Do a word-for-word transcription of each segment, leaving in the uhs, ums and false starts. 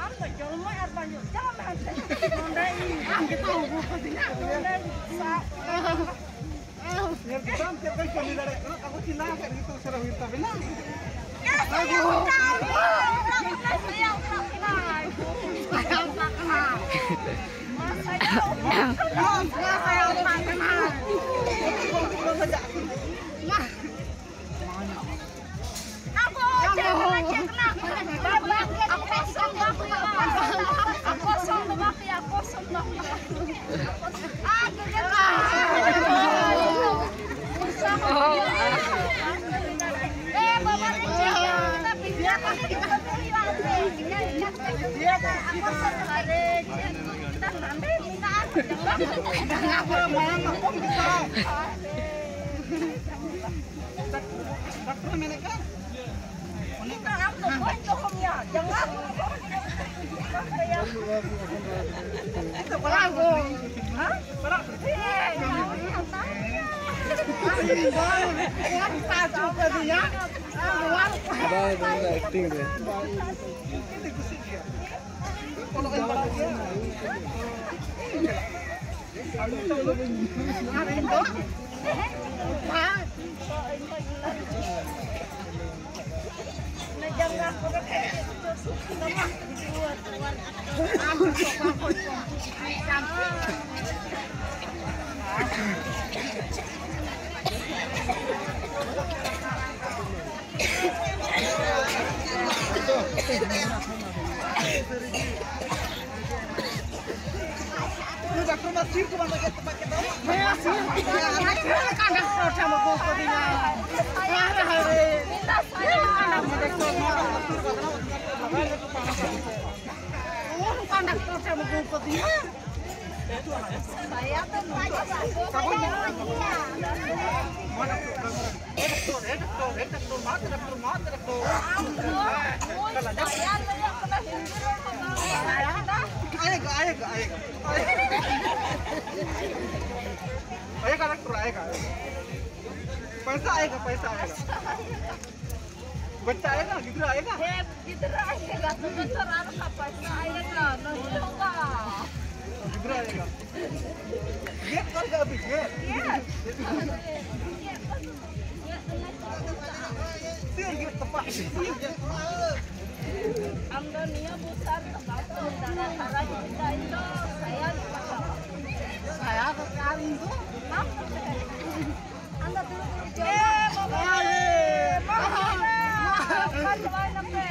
ᱟᱢ ᱫᱚ ᱡᱚᱞᱢᱚᱭ ᱟᱨ ᱵᱟᱝ ᱡᱚᱞᱢᱚᱭ᱾ ᱪᱟᱞᱟᱜ ᱢᱮ ᱦᱟᱱᱛᱮ᱾ ᱱᱚᱰᱮ ᱤᱧ ᱟᱢ ᱜᱮᱛᱚ ᱟᱹᱜᱩ ᱠᱟᱫᱤᱧᱟ᱾ ᱱᱚᱰᱮ ᱥᱟᱵ ᱧᱮᱞ ᱠᱮᱫᱟᱢ ᱪᱮᱫ ᱞᱮᱠᱟᱧ ᱠᱟᱹᱢᱤ ᱫᱟᱲᱮᱭᱟᱜ ᱠᱟᱱᱟ? ᱟᱵᱚ ᱪᱤᱱᱦᱟᱹ ᱟᱠᱟᱫ ᱜᱮᱛᱚ ᱩᱥᱟᱹᱨᱟ ᱦᱩᱭᱩᱜ ᱛᱟᱵᱮᱱᱟ᱾ ᱰᱟᱠᱛᱚᱨ ᱢᱮᱱᱮᱫ ᱠᱟᱱ᱾ ᱟᱢ ᱫᱚ ᱵᱟᱹᱧ ᱫᱚᱦᱚ ᱢᱮᱭᱟ, ᱡᱟᱸᱜᱟ ᱠᱚ ᱫᱚᱦᱚ ᱢᱮᱭᱟ᱾ ᱱᱤᱛᱚᱜ ᱯᱟᱲᱟᱜ ᱠᱚ᱾ ᱦᱮᱸ? ᱯᱟᱲᱟᱜ ᱠᱚ᱾ ᱵᱟᱭ ᱫᱟᱲᱮᱭᱟᱜᱼᱟ acting ᱨᱮ᱾ आएगा, आएगा, आएगा, आएगा। आएगा डॉक्टर, आएगा। पैसा आएगा, पैसा आएगा। बच्चा आएगा, गिदरा आएगा। हे, गिदरा आएगा, तो बच्चा राम का पैसा आएगा, नहीं होगा। गिदरा आएगा। ये कर दे अभी, ये। ये। ये, ये। ᱟᱢ ᱫᱚ ᱱᱤᱭᱟᱹ ᱵᱚᱪᱷᱚᱨ ᱫᱚ ᱵᱟᱢ ᱛᱩᱫ ᱫᱟᱲᱮᱭᱟᱜᱼᱟ, ᱦᱟᱨᱟ ᱡᱩᱫᱤ ᱛᱟᱭ ᱫᱚ ᱥᱟᱭᱟ ᱜᱮ ᱞᱟᱜᱟᱣᱟ᱾ ᱥᱟᱭᱟ ᱫᱚ ᱟᱨ ᱤᱧ ᱫᱚ ᱵᱟᱢ ᱛᱩᱫ ᱫᱟᱲᱮᱭᱟᱜᱼᱟ᱾ ᱟᱢ ᱫᱚ ᱫᱩᱲᱩᱵ ᱫᱩᱲᱩᱵ ᱡᱚᱢ ᱢᱮ᱾ ᱮ ᱵᱟᱵᱟ ᱨᱮ, ᱢᱟ ᱦᱩᱭᱱᱟ᱾ ᱚᱠᱟ ᱪᱟᱵᱟᱭ ᱱᱟᱯᱮ?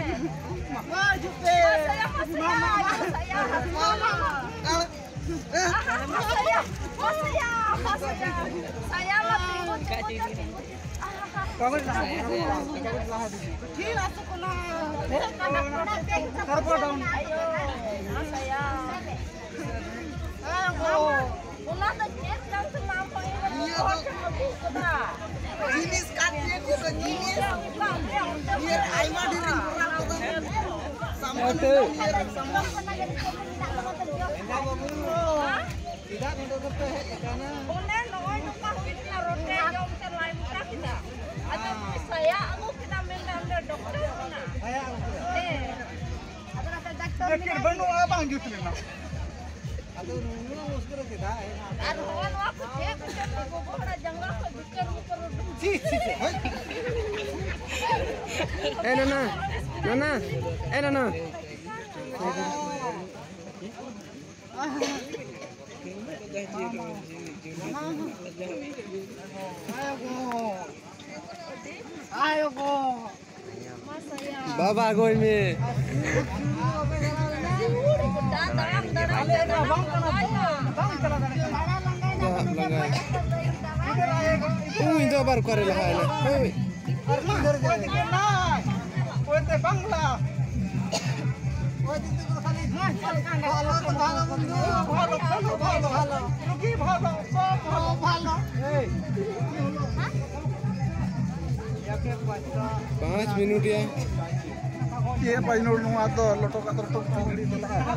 ᱢᱟ ᱦᱤᱡᱩᱜ ᱯᱮ᱾ ᱢᱟ ᱥᱟᱭᱟ, ᱢᱟ ᱥᱟᱭᱟ, ᱢᱟ ᱥᱟᱭᱟ, ᱢᱟ ᱥᱟᱭᱟ᱾ ᱢᱟ ᱥᱟᱭᱟ, ᱢᱟ ᱥᱟᱭᱟ, ᱢᱟ ᱥᱟᱭᱟ᱾ ᱥᱟᱭᱟ ᱢᱟ ᱛᱤᱸᱜᱩ, ᱛᱤᱸᱜᱩ, ᱛᱤᱸᱜᱩ᱾ ᱠᱟᱜᱚᱡᱽ ᱞᱟᱦᱟ ᱫᱤ, ᱠᱟᱜᱚᱡᱽ ᱞᱟᱦᱟ ᱫᱤ᱾ ᱴᱷᱤᱠ ᱟᱪᱷᱮ, ᱠᱳᱱᱳ ᱥᱟᱨᱯᱟ ᱰᱟᱣᱩᱱ᱾ ᱟᱭᱳ, ᱢᱟ ᱥᱟᱭᱟ᱾ ᱦᱮᱸ, ᱜᱚ᱾ ᱚᱱᱟ ᱫᱚ ᱪᱮᱫ ᱠᱟᱱ ᱛᱟᱢᱟ? ᱟᱢ ᱦᱚᱸ ᱤᱧ ᱨᱮᱱ ᱦᱚᱲ ᱴᱷᱮᱱ ᱟᱹᱜᱩ ᱠᱟᱫᱟ᱾ ᱡᱤᱱᱤᱥ ᱠᱟᱱ ᱜᱮᱭᱟ, ᱪᱮᱫ ᱫᱚ ᱡᱤᱱᱤᱥ? ᱤᱭᱟᱹ, ᱚᱱᱠᱟ ᱟᱯᱮ ᱚᱱᱛᱮ ᱤᱭᱟᱹ ᱟᱭᱢᱟ ᱰᱷᱮᱨ ᱤᱧ ᱠᱚᱨᱟᱣ ᱠᱟᱫᱟ᱾ ᱥᱟᱢᱟᱱ ᱮᱱᱛᱮ᱾ ᱤᱭᱟᱹ ᱥᱟᱢᱟᱱ᱾ ᱦᱮᱸ? ᱪᱮᱫᱟᱜ ᱱᱚᱰᱮ ᱫᱚᱯᱮ ᱦᱮᱡ ᱟᱠᱟᱱᱟ? ᱚᱱᱮ ᱱᱚᱜᱼᱚᱭ ᱱᱚᱝᱠᱟ ᱦᱩᱭ ᱠᱟᱱᱟ, ᱨᱚᱴᱮ ᱡᱚᱢ ᱛᱮ ᱞᱟᱡ ᱢᱚᱴᱟ ᱠᱮᱫᱟ᱾ ᱟᱫᱚ ᱱᱩᱭ ᱥᱟᱭᱟ ᱟᱹᱜᱩ ᱠᱮᱫᱟ, ᱢᱮᱱᱫᱟ ᱚᱸᱰᱮ ᱰᱚᱠᱴᱚᱨ ᱠᱟᱱᱟ᱾ ᱥᱟᱭᱟ ᱟᱹᱜᱩ ᱠᱮᱫᱟ? ᱦᱮᱸ᱾ ᱟᱫᱚ ᱱᱚᱛᱮ ᱰᱟᱠᱛᱚᱨ ᱡᱮᱠᱮᱴ ᱢᱮᱱᱟᱭ᱾ ᱵᱟᱹᱱᱩᱜᱼᱟ, ᱵᱟᱝ ᱡᱩᱛ ᱞᱮᱱᱟ᱾ ᱟᱫᱚ ᱱᱩᱱᱟᱹᱜ ᱢᱩᱥᱠᱤᱞ ᱨᱮ ᱪᱮᱫᱟᱜ ᱦᱮᱡ ᱮᱱᱟ? ᱟᱨ ᱱᱚᱣᱟ, ᱱᱚᱣᱟ ᱠᱚ ᱪᱮᱫ ᱠᱚᱪᱚ ᱱᱩᱭ ᱜᱚᱜᱚ ᱦᱚᱲᱟᱜ ᱡᱟᱸᱜᱟ ᱠᱷᱚᱱ ᱵᱷᱤᱛᱟᱹᱨ ᱵᱷᱤᱛᱟᱹᱨ ᱩᱰᱩᱠ᱾ ᱪᱤ, ᱪᱤ, ᱪᱤ, ᱦᱳᱭ᱾ ᱮ ᱱᱟᱱᱟ, ᱱᱟᱱᱟ, ᱮ ᱱᱟᱱᱟ᱾ ᱟᱭᱳ ᱜᱚ᱾ ᱵᱟᱵᱟ ᱟᱹᱜᱩᱭ ᱢᱮ᱾ ᱫᱟᱜ ᱞᱟᱜᱟᱭ᱾ ᱩᱱᱤ ᱫᱚ ᱟᱵᱟᱨ ᱚᱠᱟᱨᱮ ᱞᱟᱦᱟᱭᱮᱱᱟ? ᱦᱳᱭ᱾ ᱟᱨ ᱠᱤᱫᱷᱟᱨ ᱡᱟᱭᱮᱜᱟ? ওই তো বাংলা। ওই দিকে তো খালি ভালো, ভালো, ভালো, ভালো, ভালো। রুগী ভালো, সব ভালো। ভালো। এই। পাঁচ মিনিট ইয়া। ᱪᱮᱫ ᱯᱟᱭᱱᱚᱲ ᱱᱚᱣᱟ ᱫᱚ ᱞᱚᱴᱚ ᱠᱟᱛᱮ ᱞᱚᱴᱚ ᱠᱟᱛᱮ ᱜᱤᱰᱤ ᱫᱚ ᱞᱟᱜᱟᱜᱼᱟ᱾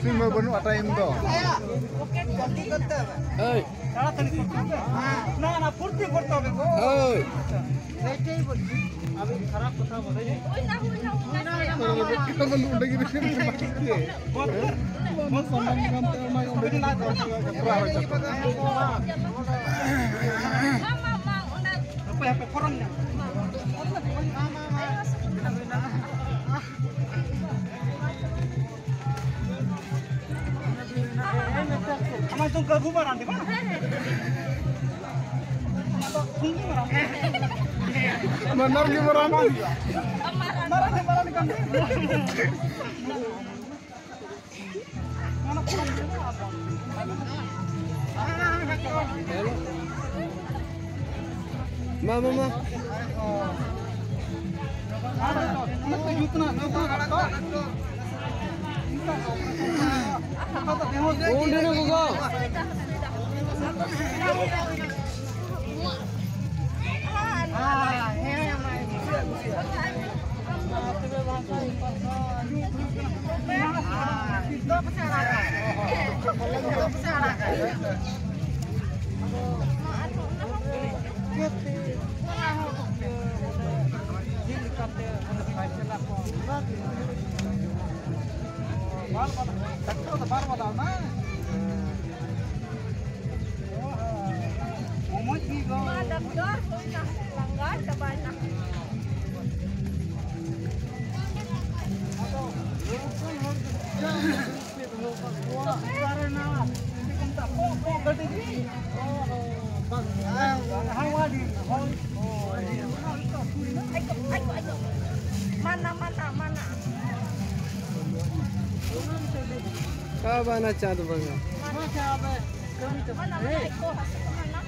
ᱥᱤᱢ ᱢᱟ ᱵᱟᱹᱱᱩᱜᱼᱟ ᱴᱟᱭᱤᱢ ᱫᱚ᱾ ᱦᱳᱭ᱾ ᱛᱟᱲᱟᱛᱟᱲᱤ ᱠᱚᱨᱛᱮ ᱦᱚᱵᱮ᱾ না, না, ফুর্তি করতে হবে গো। হ্যাঁ। এইটাই বলছি। আমি খারাপ কথা বলিনি। ᱚᱸᱰᱮ ᱜᱮ ᱚᱯᱮ, ᱚᱯᱮ, ᱯᱷᱚᱨᱚᱢ ᱧᱟᱢ᱾ ᱟᱢᱟᱜ ᱧᱩᱛᱩᱢ ᱠᱟᱹᱵᱩ ᱢᱟᱨᱟᱱᱰᱤ ᱵᱟᱝ? ᱟᱢᱟᱜ ᱫᱚ ᱠᱷᱩᱝᱜᱤ ᱢᱟᱨᱟᱱᱰᱤ᱾ ᱢᱟᱱᱟᱨ ᱜᱮ ᱢᱟᱨᱟᱱᱰᱤ᱾ ᱢᱟᱨᱟᱱᱰᱤ, ᱢᱟᱨᱟᱱᱰᱤ ᱠᱟᱱ ᱜᱮᱭᱟ᱾ ᱚᱱᱟ ᱠᱚ ᱵᱟᱝ ᱧᱟᱢᱚᱜᱼᱟ᱾ ᱢᱟ, ᱢᱟ, ᱢᱟ᱾ ᱚᱱᱟ ᱠᱚ ᱡᱩᱛ ᱨᱮᱱᱟᱜ, ᱡᱩᱛ ᱨᱮᱱᱟᱜ ᱠᱟᱛᱷᱟ᱾ ᱩᱱ ᱨᱮ ᱜᱚᱜᱚ᱾ ᱦᱮᱸ, ᱦᱮᱸ, ᱢᱟ᱾ ᱫᱚ ᱯᱮᱥᱮ ᱟᱲᱟᱜᱟ? ᱫᱚ ᱯᱮᱥᱮ ᱟᱲᱟᱜᱟ? ᱪᱮᱫ ᱞᱮᱠᱟᱛᱮ ᱢᱟᱱᱮ ᱵᱟᱭ ᱪᱟᱞᱟᱜ ᱠᱚ? ᱵᱟᱨ ᱵᱟᱫᱟ, ᱰᱟᱠᱛᱚᱨ ᱫᱚ ᱵᱟᱨ ᱵᱟᱫᱟ ᱚᱱᱟ? ᱢᱚᱡᱽ ᱜᱮ ᱜᱚ᱾ ᱢᱟ ᱰᱟᱠᱛᱚᱨ ᱦᱩᱭᱱᱟ, ᱞᱟᱸᱜᱟ ᱪᱟᱵᱟᱭᱱᱟ᱾ ᱢᱟᱱᱟ, ᱢᱟᱱᱟ, ᱢᱟᱱᱟ᱾ ᱠᱟ ᱵᱟᱱᱟ ᱪᱟᱸᱫ ᱵᱚᱸᱜᱟ᱾ ᱢᱟᱱᱟ, ᱢᱟᱱᱟ, ᱢᱟᱱᱟ, ᱟᱡ ᱠᱚ ᱦᱟᱹᱥᱩ ᱠᱟᱱᱟ᱾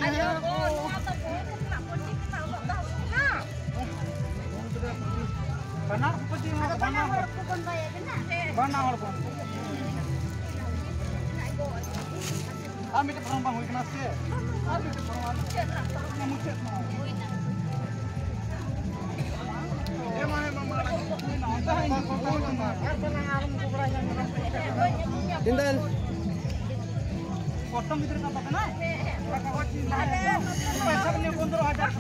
ᱟᱭᱳ ᱜᱚ, ᱱᱚᱣᱟ ᱫᱚ ᱵᱚᱦᱚᱜ ᱨᱮᱱᱟᱜ ᱯᱟᱹᱴᱤ ᱠᱟᱱᱟ, ᱩᱱᱟᱹᱜ ᱫᱚ ᱦᱟᱹᱥᱩ ᱠᱟᱱᱟ᱾ ᱵᱟᱱᱟᱨ ᱯᱟᱹᱴᱤ ᱢᱟ ᱟᱫᱚ ᱵᱟᱱᱟ ᱵᱟᱱᱟᱨ ᱦᱚᱲ᱾ ᱦᱚᱲ ᱠᱚ ᱵᱚᱱᱫᱚᱭᱮ ᱠᱟᱱᱟ᱾ ᱦᱮᱸ᱾ ᱵᱟᱱᱟ ᱦᱚᱲ ᱵᱚᱱᱫᱚ᱾ ᱟᱡ ᱜᱚ, ᱟᱡ ᱜᱚ᱾ ᱟᱨ ᱢᱤᱫᱴᱮᱡ ᱯᱷᱚᱨᱚᱢ ᱵᱟᱝ ᱦᱩᱭ ᱠᱟᱱᱟ ᱥᱮ? ᱟᱨ ᱢᱤᱫᱴᱮᱡ ᱯᱷᱚᱨᱚᱢ ᱟᱨ ᱢᱩᱪᱟᱹᱫ ᱢᱟ᱾ ᱦᱮᱸ, ᱢᱟ, ᱦᱮᱸ, ᱢᱟ, ᱢᱟ, ᱚᱱᱛᱮ ᱦᱚᱸ ᱤᱧ ᱠᱚ ᱠᱚ ᱧᱟᱢᱟ᱾ ᱯᱨᱚᱛᱷᱚᱢ ᱜᱤᱫᱽᱨᱟᱹ ᱠᱟᱱ ᱛᱟᱯᱮ ᱠᱟᱱᱟ? ᱯᱚᱭᱥᱟ ᱠᱚ ᱱᱤᱭᱟᱹ ᱯᱚᱱᱫᱽᱨᱚ ᱦᱟᱡᱟᱨ᱾